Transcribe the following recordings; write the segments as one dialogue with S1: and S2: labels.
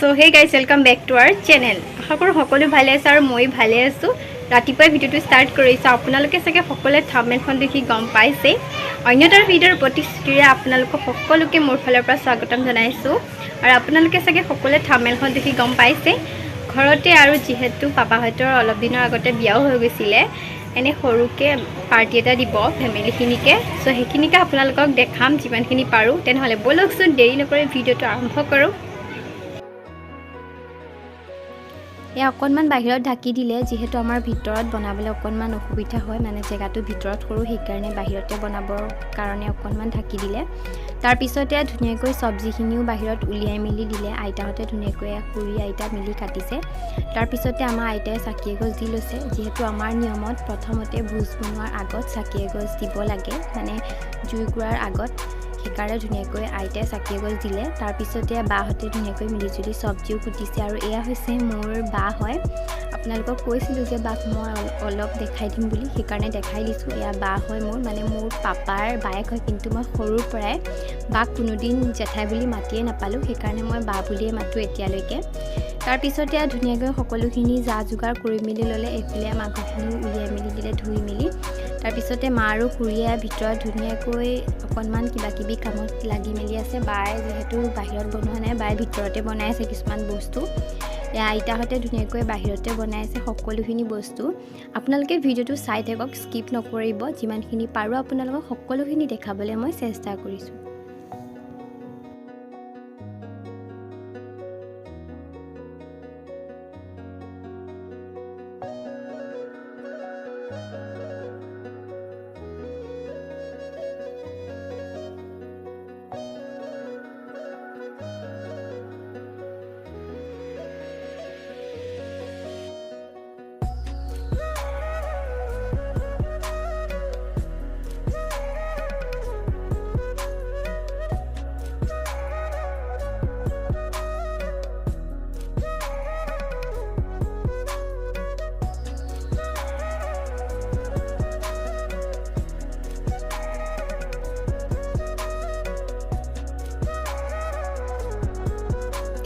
S1: So hey guys, welcome back to our channel. আশা কৰোঁ সকলো ভালে আছে আৰু মই ভালে আছোঁ। ৰাতিপুৱাই ভিডিঅ'টো ষ্টাৰ্ট কৰিছোঁ। আপোনালোকে চাগে সকলোৱে থাম্বনেইলখন দেখি গম পাইছে। অন্য এটা ভিডিঅ'ৰ প্ৰতিশ্ৰুতিৰে আপোনালোকক সকলোকে মোৰ ফালৰ পৰা স্বাগতম জনাইছোঁ। আৰু আপোনালোকে চাগে সকলোৱে থাম্বনেইলখন দেখি গম পাইছে। ঘৰতে আৰু যিহেতু পাপাহঁতৰ অলপ দিনৰ আগতে বিয়াও হৈ গৈছিলে, এনে সৰুকৈ পাৰ্টি এটা দিব ফেমিলিখিনিকে। চ' সেইখিনিকে আপোনালোকক দেখাম যিমানখিনি পাৰোঁ। তেনেহ'লে ব'লকচোন দেৰি নকৰি ভিডিঅ'টো আৰম্ভ কৰোঁ। এয়া অকণমান বাহিৰত ঢাকি দিলে, যিহেতু আমাৰ ভিতৰত বনাবলৈ অকণমান অসুবিধা হয়, মানে জেগাটো ভিতৰত সৰু, সেইকাৰণে বাহিৰতে বনাবৰ কাৰণে অকণমান ঢাকি দিলে। তাৰপিছতে ধুনীয়াকৈ চব্জিখিনিও বাহিৰত উলিয়াই মেলি দিলে। আইতাহঁতে ধুনীয়াকৈ খুৰী আইতা মিলি কাটিছে। তাৰপিছতে আমাৰ আইতাই চাকি এগছ দি লৈছে। যিহেতু আমাৰ নিয়মত প্ৰথমতে ভোজ বনোৱাৰ আগত চাকি এগছ দিব লাগে, মানে জুইকুৰাৰ আগত, সেইকাৰণে ধুনীয়াকৈ আইতাই চাকি এগছ দিলে। তাৰপিছতে বাহঁতে ধুনীয়াকৈ মিলিজুলি চব্জিও কুটিছে। আৰু এয়া হৈছে মোৰ বা হয়। আপোনালোকক কৈছিলোঁ যে বাক মই অলপ দেখাই দিম বুলি, সেইকাৰণে দেখাই দিছোঁ। এয়া বা হয় মোৰ, মানে মোৰ পাপাৰ বায়েক হয়, কিন্তু মই সৰুৰ পৰাই বাক কোনোদিন জেঠাই বুলি মাতিয়ে নাপালোঁ, সেইকাৰণে মই বা বুলিয়ে মাতোঁ এতিয়ালৈকে। তাৰপিছতে ধুনীয়াকৈ সকলোখিনি যা যোগাৰ কৰি মেলি ল'লে। এইফালে মাংসখিনিও উলিয়াই মেলি দিলে ধুই মেলি। তাৰপিছতে মা আৰু খুৰীয়ে ভিতৰত ধুনীয়াকৈ অকণমান কিবা কিবি কামত লাগি মেলি আছে। বায়ে যিহেতু বাহিৰত বনোৱা নাই, বায়ে ভিতৰতে বনাই আছে কিছুমান বস্তু। এয়া আইতাহঁতে ধুনীয়াকৈ বাহিৰতে বনাই আছে সকলোখিনি বস্তু। আপোনালোকে ভিডিঅ'টো চাই থাকক, স্কিপ নকৰিব। যিমানখিনি পাৰোঁ আপোনালোকক সকলোখিনি দেখাবলৈ মই চেষ্টা কৰিছোঁ।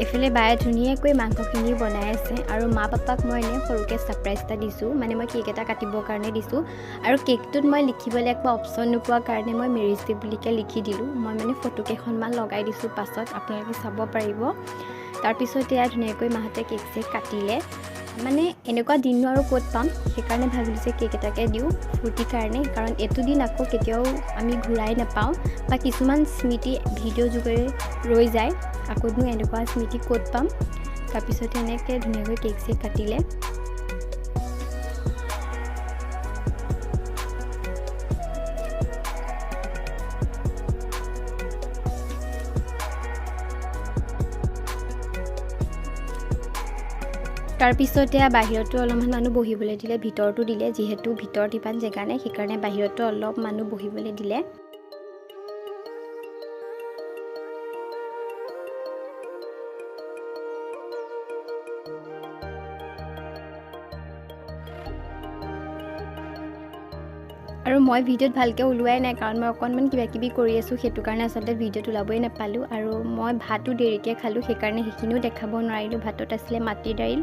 S1: এইফালে বায়ে ধুনীয়াকৈ মাংসখিনি বনাই আছে। আৰু মা পাপাক মই এনেই সৰুকৈ ছাৰপ্ৰাইজ এটা দিছোঁ, মানে মই কেক এটা কাটিবৰ কাৰণে দিছোঁ। আৰু কেকটোত মই লিখিবলৈ একো অপশ্যন নোপোৱাৰ কাৰণে মই মেৰিজ ডে বুলিকে লিখি দিলোঁ। মই মানে ফটো কেইখনমান লগাই দিছোঁ, পাছত আপোনালোকে চাব পাৰিব। তাৰপিছত এয়া ধুনীয়াকৈ মাহঁতে কেক চেক কাটিলে। মানে এনেকুৱা দিননো আৰু ক'ত পাম, সেইকাৰণে ভাবিলোঁ যে কেক এটাকে দিওঁ ফূৰ্তিৰ কাৰণে, কাৰণ এইটো দিন আকৌ কেতিয়াও আমি ঘূৰাই নাপাওঁ, বা কিছুমান স্মৃতি ভিডিঅ' যোগেৰে ৰৈ যায়, আকৌনো এনেকুৱা স্মৃতি ক'ত পাম। তাৰপিছতে এনেকৈ ধুনীয়াকৈ কেক চেক কাটিলে। তাৰপিছতে বাহিৰতো অলপমান মানুহ বহিবলৈ দিলে, ভিতৰতো দিলে, যিহেতু ভিতৰত ইমান জেগা নাই, সেইকাৰণে বাহিৰতো অলপ মানুহ বহিবলৈ দিলে। আৰু মই ভিডিঅ'ত ভালকৈ ওলোৱাই নাই, কাৰণ মই অকণমান কিবা কিবি কৰি আছোঁ, সেইটো কাৰণে আচলতে ভিডিঅ'ত ওলাবই নাপালোঁ। আৰু মই ভাতো দেৰিকৈ খালোঁ, সেইকাৰণে সেইখিনিও দেখাব নোৱাৰিলোঁ। ভাতত আছিলে মাটি দাইল,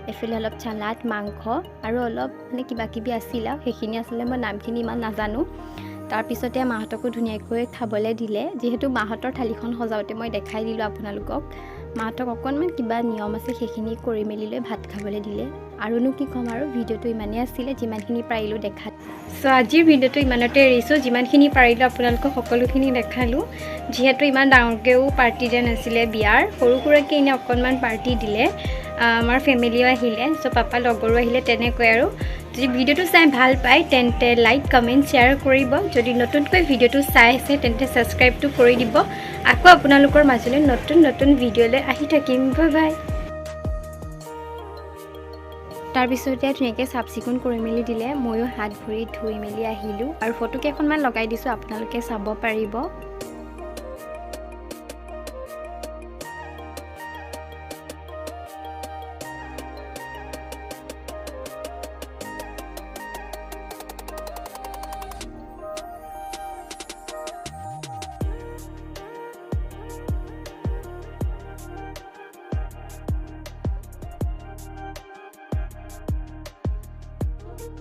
S1: এইফালে অলপ চালাড, মাংস আৰু অলপ মানে কিবা কিবি আছিলে, সেইখিনি আচলতে মই নামখিনি ইমান নাজানো। তাৰপিছতে মাহঁতকো ধুনীয়াকৈ খাবলৈ দিলে। যিহেতু মাহঁতৰ থালিখন সজাওঁতে মই দেখাই দিলোঁ আপোনালোকক। মাহঁতক অকণমান কিবা নিয়ম আছে, সেইখিনি কৰি মেলি লৈ ভাত খাবলৈ দিলে। আৰুনো কি ক'ম, আৰু ভিডিঅ'টো ইমানেই আছিলে, যিমানখিনি পাৰিলোঁ দেখাত। চ' আজিৰ ভিডিঅ'টো ইমানতে এৰিছোঁ। যিমানখিনি পাৰিলোঁ আপোনালোকক সকলোখিনি দেখালোঁ। যিহেতু ইমান ডাঙৰকৈও পাৰ্টি দিয়া নাছিলে বিয়াৰ, সৰু সুৰাকৈ এনেই অকণমান পাৰ্টি দিলে। আমাৰ ফেমিলিও আহিলে, চ' পাপা লগৰো আহিলে, তেনেকৈ। আৰু যদি ভিডিঅ'টো চাই ভাল পায় তেন্তে লাইক, কমেণ্ট, শ্বেয়াৰ কৰিব। যদি নতুনকৈ ভিডিঅ'টো চাই আছে তেন্তে ছাবস্ক্ৰাইবটো কৰি দিব। আকৌ আপোনালোকৰ মাজলৈ নতুন নতুন ভিডিঅ'লৈ আহি থাকিম। Bye bye. তাৰপিছতে ধুনীয়াকৈ চাফ চিকুণ কৰি মেলি দিলে। ময়ো হাত ভৰি ধুই মেলি আহিলোঁ আৰু ফটো কেইখনমান লগাই দিছোঁ, আপোনালোকে চাব পাৰিব।